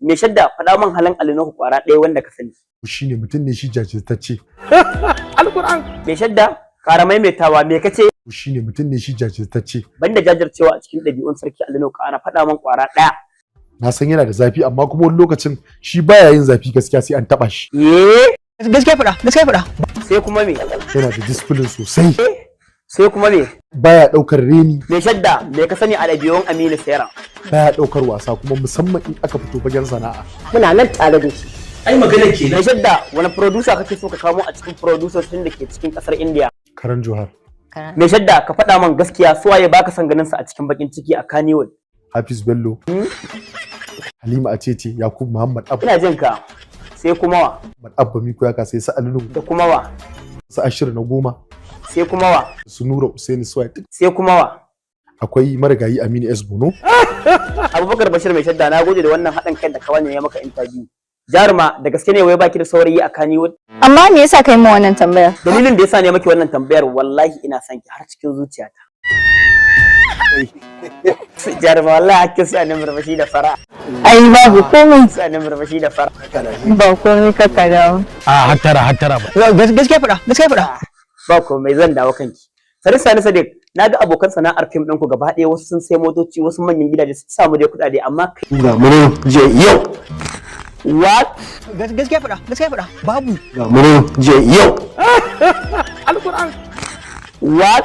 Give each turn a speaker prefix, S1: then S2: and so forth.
S1: Mai Shadda, faɗa min halin Ali Nuhu kwara ɗaya wanda ka sani.
S2: Shine mutum ne shi jajirtacce.
S1: Mai Shadda, ƙara maimaitawa, me kace?
S2: Shine mutum ne shi jajirtacce.
S1: Banda jajircewa a cikin ɗabi'un Sarki Ali Nuhu, ƙara faɗa min kwara ɗaya.
S2: Na san yana da zafi, amma kuma wani lokacin shi baya yin zafi gaskiya sai an taba shi.
S1: Ye?
S3: Gaskiya faɗa, gaskiya faɗa.
S1: Sai kuma me?
S2: Yana da discipline sosai.
S1: Sai kuma me?
S2: Baya daukar reni.
S1: Mai Shadda, me ka sani a ɗabi'un Aminu Saira?
S2: Baya daukar wasa, kuma musamman in aka fito fagen sana'a.
S4: Muna nan tare da shi.
S5: Ai magana kenan.
S1: Mai Shadda, wani producer kake so ka kamo a cikin producers ɗin da ke cikin ƙasar India?
S2: Karan Johar.
S1: Mai Shadda, ka faɗa min gaskiya, su waye baka son ganin su a cikin bakin ciki a Kannywood?
S2: Hafiz Bello, Halima Atete, Yakub Muhammad Abba.
S1: Ina jin ka. Sai kuma wa?
S2: Abba Miko ya sai su Alinu.
S1: Da kuma wa?
S2: Su Ashiru na Goma.
S1: Sai kuma wa?
S2: Su Nura Usaini Suwai duk.
S1: Sai kuma wa?
S2: Akwai marigayi Aminu S Bono.
S1: Abubakar Bashir Mai Shadda, na gode da wannan haɗin kai da ka wani ya maka interview. Jaruma, da gaske ne wai baki da saurayi a Kannywood?
S6: Amma me yasa kai min wannan tambayar?
S1: Dalilin da yasa ne maki wannan tambayar, wallahi ina son ki har cikin zuciyata. Jaruma, wallahi hakkin sa ni murmushi da fara.
S6: Ai babu komai.
S1: Sa ni murmushi da fara.
S6: Ba komai, kaka dawo.
S5: A hattara, hattara ba.
S3: Gaskiya faɗa, gaskiya faɗa.
S1: Ba komai, zan dawo kanki. Sadiq Sani Sadiq, na ga abokan sana'ar fim ɗinku gaba ɗaya wasu sun sai motoci, wasu manyan gidaje, sun samu dai kuɗaɗe, amma kai
S7: Ga mu nan jiya yau.
S1: What?
S3: Gaskiya faɗa, gaskiya faɗa. Babu.
S7: Ga mu nan jiya yau.
S1: What?